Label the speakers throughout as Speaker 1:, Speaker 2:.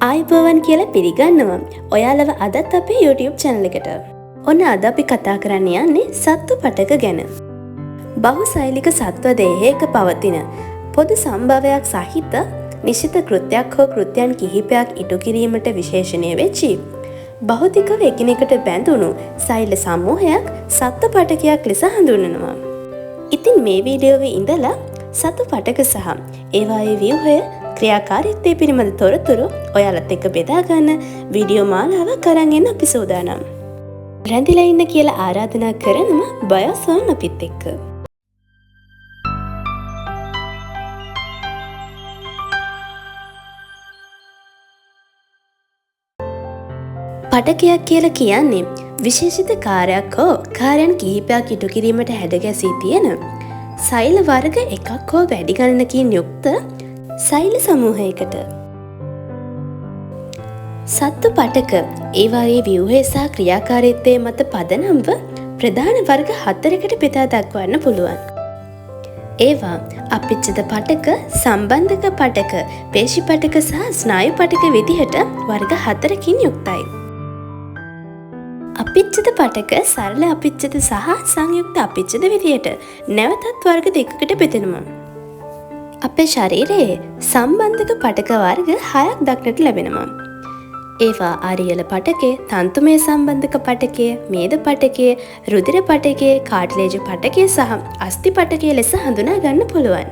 Speaker 1: ආයුබෝවන් කියලා පිළිගන්නවා ඔයාලව අදත් අපේ YouTube channel එකට. ඔන්න අද අපි කතා කරන්න යන්නේ සත්ව පටක ගැන. බහුසෛලික සත්ව දේහයක පවතින පොදු සම්භවයක් සහිත නිශ්චිත කෘත්‍යයක් හෝ කෘත්‍යයන් කිහිපයක් ඉටු කිරීමට විශේෂණය වෙච්චි භෞතිකව එකිනෙකට බැඳුණු සෛල සමූහයක් සත්ව පටකයක් ලෙස හඳුන්වනවා. ඉතින් මේ වීඩියෝවේ ඉඳලා සත්ව පටක සහ ඒවායේ ව්‍යුහය ක්‍රියාකාරීත්වය පිළිබඳ තොරතුරු ඔයාලත් එක්ක බෙදා ගන්න වීඩියෝ මාලාවක් අරන් එන්න අපි සූදානම්. රැඳිලා ඉන්න කියලා ආරාධනා කරනම බයෝසෝන් අපිත් එක්ක. පටකයක් කියලා කියන්නේ විශේෂිත කාර්යයක් හෝ කාර්යයන් කිහිපයක් ඉටු කිරීමට හැඩගැසී තියෙන සෛල වර්ග එකක් හෝ වැඩි ගණනකින් යුක්ත සෛල සමූහයකට. සත්ව පටක ඒවායේ ව්‍යුහය සහ ක්‍රියාකාරීත්වය මත පදනම්ව ප්‍රධාන වර්ග හතරකට බෙදා දක්වන්න පුළුවන්. ඒවා අපිච්ඡද පටක, සම්බන්ධක පටක, පේශි පටක සහ ස්නායු පටක විදිහට වර්ග හතරකින් යුක්තයි. අපිච්ඡද පටක සරල අපිච්ඡද සහ සංයුක්ත අපිච්ඡද විදිහට නැවතත් වර්ග දෙකකට බෙදෙනවා. අපේ ශරීරයේ සම්බන්ධක පටක වර්ග හයක් දක්නට ලැබෙනවා. ඒවා අරියල පටකය, තන්තුමය සම්බන්ධක පටකය, මේද පටකය, රුධිර පටකය, කාට්ලේජ පටකය සහ අස්ථි පටකය ලෙස හඳුනා ගන්න පුළුවන්.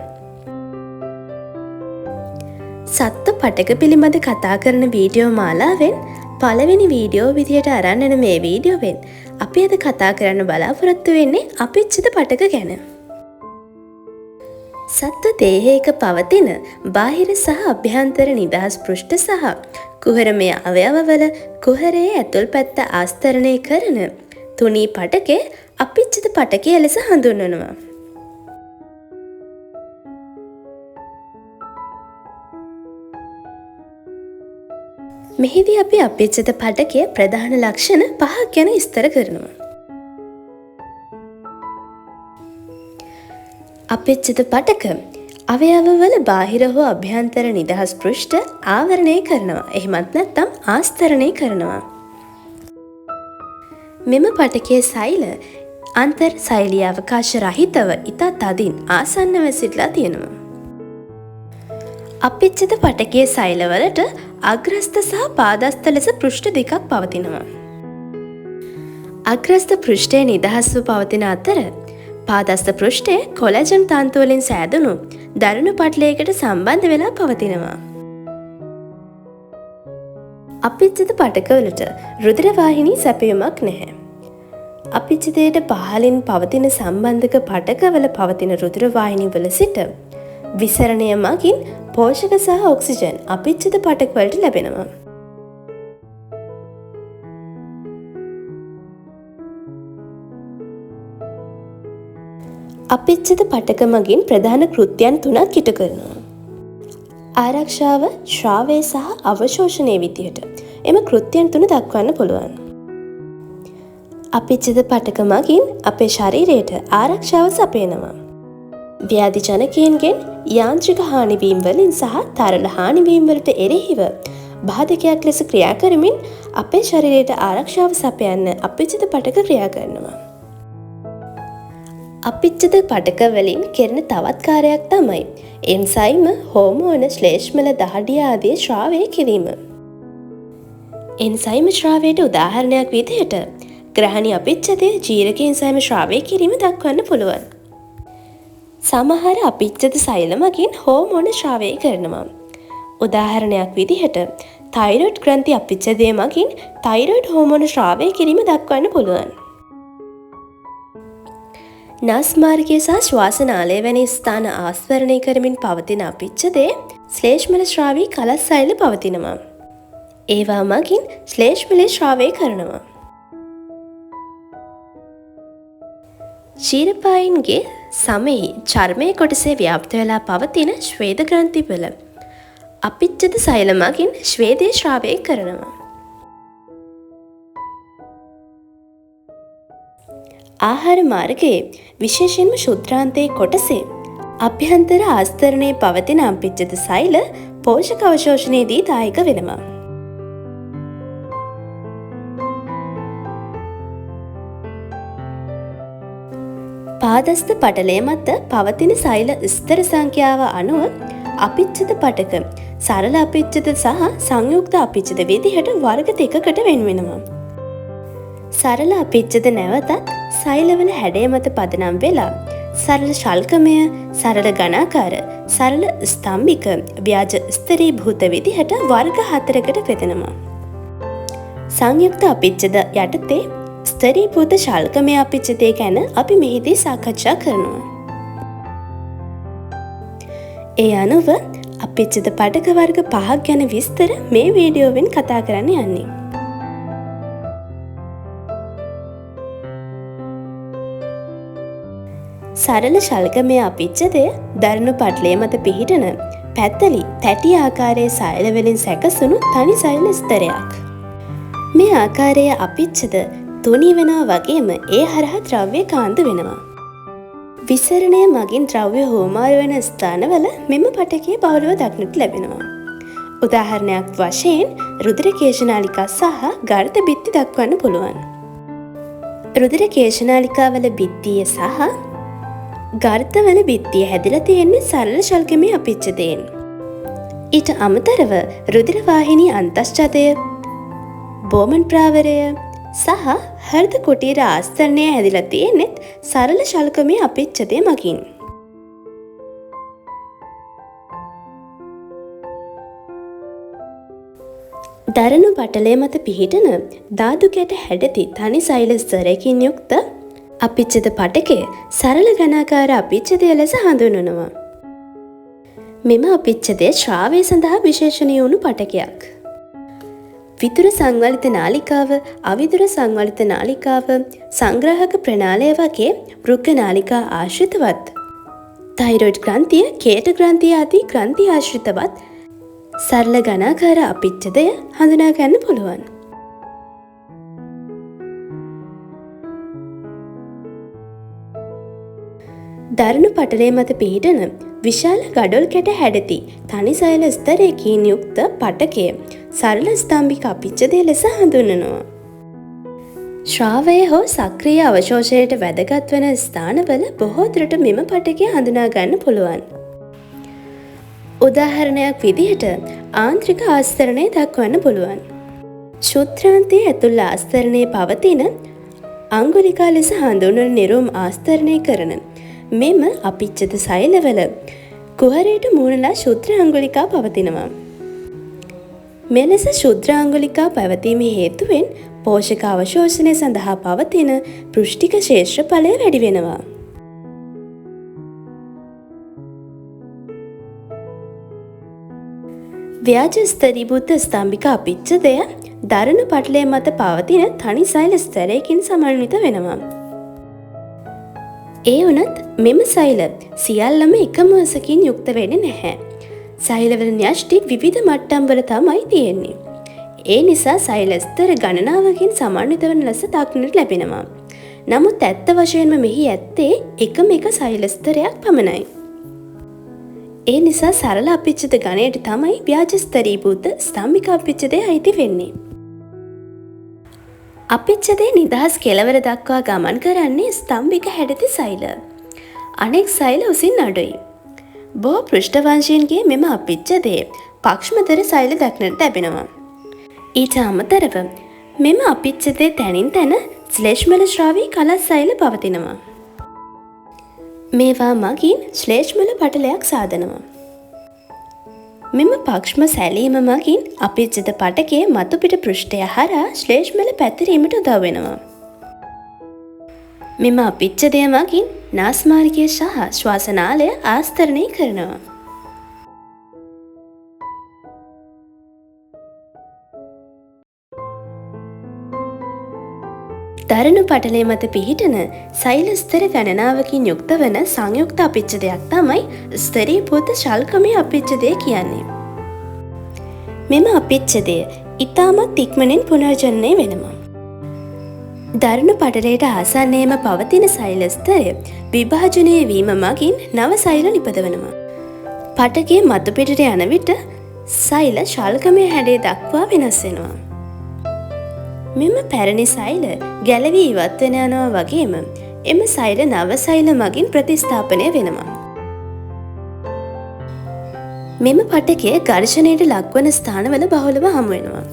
Speaker 1: සත්ව පටක පිළිබඳ කතා කරන වීඩියෝ මාලාවෙන් පළවෙනි වීඩියෝ විදියට අරන් එන මේ වීඩියෝවෙන් අපි අද කතා කරන්න බලාපොරොත්තු වෙන්නේ අපිච්ඡද පටක ගැන. සත්ව දේහයක පවතින බාහිර සහ අභ්‍යන්තර නිදහස් පෘෂ්ඨ සහ කුහරමය අවයවවල කුහරයේ ඇතුල් පැත්ත ආස්තරණය කරන තුනී පටකය අපිච්ඡද පටකය ලෙස හඳුන්වනවා. මෙහිදී අපි අපිච්ඡද පටකයේ ප්‍රධාන ලක්ෂණ පහක් ගැන විස්තර කරනවා. අපිච්ඡද පටක අවයවවල බාහිර හෝ අභ්‍යන්තර නිදහස් පෘෂ්ඨ ආවරණය කරනවා. එහෙමත් නැත්නම් ආස්තරණය කරනවා. මෙම පටකයේ සෛල අන්තර් සෛලීය අවකාශ රහිතව ඉතා තදින් ආසන්නව සිටලා තියෙනවා. අපිච්ඡද පටකයේ සෛලවලට අග්‍රස්ත සහ පාදස්ත ලෙස පෘෂ්ඨ දෙකක් පවතිනවා. අග්‍රස්ත පෘෂ්ඨය නිදහස්ව පවතින අතර පාදස්ත පෘෂ්ඨය කොලජන් තන්තු වලින් සෑදුණු දරුණු පටලයකට සම්බන්ධ වෙලා පවතිනවා. අපිච්ඡද පටකවලට රුධිර වාහිනී සැපයුමක් නැහැ. අපිච්ඡදයට පහළින් පවතින සම්බන්ධක පටකවල පවතින රුධිර වාහිනී වල සිට විසරණය මගින් පෝෂක සහ ඔක්සිජන් අපිච්ඡද පටකවලට ලැබෙනවා. අපිච්ඡද පටක මගින් ප්‍රධාන කෘත්‍යයන් තුනක් ඉටු කරනවා. ආරක්ෂාව, ශ්‍රාවය සහ අවශෝෂණය විදිහට එම කෘත්‍යයන් තුන දක්වන්න පුළුවන්. අපිච්ඡද පටක මගින් අපේ ශරීරයට ආරක්ෂාව සපයනවා. ව්‍යාධි ජනකයන්ගෙන් යාන්ත්‍රික හානිවීම් වලින් සහ තරල හානිවීම් වලට එරෙහිව බාධකයක් ලෙස ක්‍රියා කරමින් අපේ ශරීරයට ආරක්ෂාව සපයන්න අපිච්ඡද පටක ක්‍රියා කරනවා. අපිච්ඡද පටක වලින් කෙරෙන තවත් කාර්යයක් තමයි එන්සයිම, හෝමෝන, ශ්ලේෂ්මල, දහඩිය ආදී ශ්‍රාවය කිරීම. එන්සයිම ශ්‍රාවයට උදාහරණයක් විදිහට ග්‍රහණි අපිච්ඡදය ජීරක එන්සයිම ශ්‍රාවය කිරීම දක්වන්න පුළුවන්. සමහර අපිච්ඡද සෛල මගින් හෝමෝන ශ්‍රාවය කරනවා. උදාහරණයක් විදිහට තයිරොයිඩ් ග්‍රන්ථි අපිච්ඡදය මගින් තයිරොයිඩ් හෝමෝන ශ්‍රාවය කිරීම දක්වන්න පුළුවන්. නස් මාර්ගය සහ ශ්වාස නාලය වැනි ස්ථාන ආස්වරණය කරමින් පවතින අපිච්ඡදේ ශ්ලේෂ්මල ශ්‍රාවී කලස් සෛල පවතිනවා. ඒවා මගින් ශ්ලේෂ්මලය ශ්‍රාවය කරනවා. ක්ෂීරපායින්ගේ සමෙහි චර්මයේ කොටසේ ව්‍යාප්ත වෙලා පවතින ශ්වේද ග්‍රන්ථිවල අපිච්ඡද සෛල මගින් ශ්වේදය ශ්‍රාවය කරනවා. ආහාර මාර්ගයේ විශේෂයෙන්ම ශුද්‍රාන්තයේ කොටසේ අභ්‍යන්තර ආස්තරණයේ පවතින අපිච්ඡද සෛල පෝෂක අවශෝෂණයේදී දායක වෙනවා. ආපදස්ත පටලය මත පවතින සෛල ස්තර සංඛ්‍යාව අනුව අපිච්ඡද පටක, සරල අපිච්ඡද සහ සංයුක්ත අපිච්ඡද විදිහට වර්ග දෙකකට වෙන් වෙනවා. සරල අපිච්ඡද නැවතත් සෛලවල හැඩය මත පදනම් වෙලා සරල ශල්කමය, සරල ඝනාකාර, සරල ස්තම්භික, ව්‍යාජ ස්තරීභූත විදිහට වර්ග හතරකට බෙදෙනවා. සංයුක්ත අපිච්ඡද යටතේ ස්තරීභූත ශල්කමය අපිච්ඡදය ගැන අපි මෙහිදී සාකච්ඡා කරනවා. ඒ අනුව අපිච්ඡද පටක වර්ග පහක් ගැන විස්තර මේ වීඩියෝවෙන් කතා කරන්න යන්නේ. සරල ශල්කමය අපිච්ඡදය දරුණු පටලය මත පිහිටන පැතලි තැටි ආකාරයේ සෛල වලින් සැකසුණු තනි සෛල ස්තරයක්. මේ ආකාරයේ අපිච්ඡද තුනී වෙනවා වගේම ඒ හරහා ද්‍රව්‍ය කාන්දු වෙනවා. විසරණය මගින් ද්‍රව්‍ය හුවමාරු වෙන ස්ථානවල මෙම පටකය බහුලව දක්නට ලැබෙනවා. උදාහරණයක් වශයෙන් රුධිර කේශනාලිකා සහ ගර්ත බිත්ති දක්වන්න පුළුවන්. රුධිර කේශනාලිකාවල බිත්තිය සහ ගර්තවල බිත්තිය හැදිලා තියෙන්නේ සරල ශල්කමය අපිච්ඡදයෙන්. ඊට අමතරව රුධිර වාහිනී අන්තශ්චතය, බෝමන් ප්‍රාවරය සහ හෘද කුටීර ආස්තරණය හැදිලා තියෙන්නේත් සරල ශල්කමය අපිච්ඡදය මගින්. දරණු පටලය මත පිහිටන ධාතු කැට හැඩති තනි සෛල ස්තරයකින් යුක්ත අපිච්ඡද පටකය සරල ඝනාකාර අපිච්ඡදය ලෙස හඳුන්වනවා. මෙම අපිච්ඡදය ශ්‍රාවය සඳහා විශේෂණීය වුණු පටකයක්. විදුර සංවලිත නාලිකාව, අවිදුර සංවලිත නාලිකාව, සංග්‍රාහක ප්‍රණාලය වගේ වෘක්ක නාලිකා ආශ්‍රිතවත්, තයිරොයිඩ් ග්‍රන්ථිය, කේට ග්‍රන්ථිය ආදී ග්‍රන්ථි ආශ්‍රිතවත් සරල ඝනාකාර අපිච්ඡදය හඳුනා ගන්න පුළුවන්. දරුණු පටලය මත පිහිටන විශාල ගඩොල් කැට හැඩති තනි සෛල ස්තරයකින් යුක්ත පටකය සරල ස්තම්භික අපිච්ඡදය ලෙස හඳුන්වනවා. ශ්‍රාවය හෝ සක්‍රීය අවශෝෂණයට වැදගත් වන ස්ථානවල බොහෝ දුරට මෙම පටකය හඳුනා ගන්න පුළුවන්. උදාහරණයක් විදිහට ආන්ත්‍රික ආස්තරණය දක්වන්න පුළුවන්. ශුත්‍රාන්තයේ ඇතුල් ආස්තරණයේ පවතින අංගුලිකා ලෙස හඳුන්වන නිරුම් ආස්තරණය කරන මෙම අපිච්ඡද සෛලවල කුහරයට මුහුණලා ශුද්‍ර අංගුලිකා පවතිනවා. මෙලෙස ශුද්‍ර අංගුලිකා පැවතීම හේතුවෙන් පෝෂක අවශෝෂණය සඳහා පවතින පෘෂ්ඨික ක්ෂේත්‍රඵලය වැඩි වෙනවා. ව්‍යාජ ස්තරීභූත ස්තම්භික අපිච්ඡදය දරුණු පටලය මත පවතින තනි සෛල ස්තරයකින් සමන්විත වෙනවා. ඒ වුණත් මෙම සෛල සියල්ලම එකම අසකින් යුක්ත වෙන්නේ නැහැ. සෛලවල න්‍යෂ්ටි විවිධ මට්ටම් වල තමයි තියෙන්නේ. ඒ නිසා සෛල ස්තර ගණනාවකින් සමන්විත වන ලෙස දක්නට ලැබෙනවා. නමුත් ඇත්ත වශයෙන්ම මෙහි ඇත්තේ එකම එක සෛල ස්තරයක් පමණයි. ඒ නිසා සරල අපිච්ඡද ගණයට තමයි ව්‍යාජ ස්තරීභූත ස්තම්භික අපිච්ඡදය අයිති වෙන්නේ. අපිච්ඡදයේ නිදහස් කෙළවර දක්වා ගමන් කරන්නේ ස්තම්භික හැඩති සෛල. අනෙක් සෛල උසින් අඩුයි. බොහෝ පෘෂ්ඨවංශීන්ගේ මෙම අපිච්ඡදයේ පක්ෂ්මතර සෛල දක්නට ලැබෙනවා. ඊට අමතරව මෙම අපිච්ඡදයේ තැනින් තැන ශ්ලේෂ්මල ශ්‍රාවී කලස් සෛල පවතිනවා. මේවා මගින් ශ්ලේෂ්මල පටලයක් සාදනවා. මෙම පක්ෂ්ම සැලීම මගින් අපිච්ඡද පටකයේ මතුපිට පෘෂ්ඨය හරහා ශ්ලේෂ්මල පැතිරීමට උදව් වෙනවා. මෙම අපිච්ඡදය මගින් නාස්මාර්ගය සහ ශ්වාසනාලය ආස්තරණය කරනවා. දරණු පටලය මත පිහිටන සෛල ස්තර ගණනාවකින් යුක්ත වන සංයුක්ත අපිච්ඡදයක් තමයි ස්තරීභූත ශල්කමය අපිච්ඡදය කියන්නේ. මෙම අපිච්ඡදය ඉතාමත් ඉක්මනින් පුනර්ජනනය වෙනවා. දරුණු පටලයට ආසන්නයේම පවතින සෛල ස්තරය විභාජනය වීම මගින් නව සෛල නිපදවනවා. පටකයේ මතු පිටට යන විට සෛල ශල්කමය හැඩය දක්වා වෙනස් වෙනවා. මෙම පැරණි සෛල ගැලවී ඉවත් වෙන යනවා වගේම එම සෛල නව සෛල මගින් ප්‍රතිස්ථාපනය වෙනවා. මෙම පටකය ඝර්ෂණයට ලක්වන ස්ථානවල බහුලව හමු වෙනවා.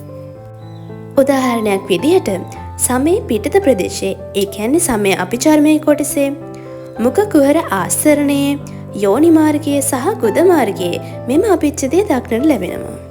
Speaker 1: උදාහරණයක් විදිහට සමේ පිටත ප්‍රදේශයේ, ඒ කියන්නේ සමේ අභිචර්මයේ කොටසේ, මුඛ කුහර ආස්තරණයේ, යෝනි මාර්ගයේ සහ ගුද මාර්ගයේ මෙම අභිච්ඡදය දක්නට ලැබෙනවා.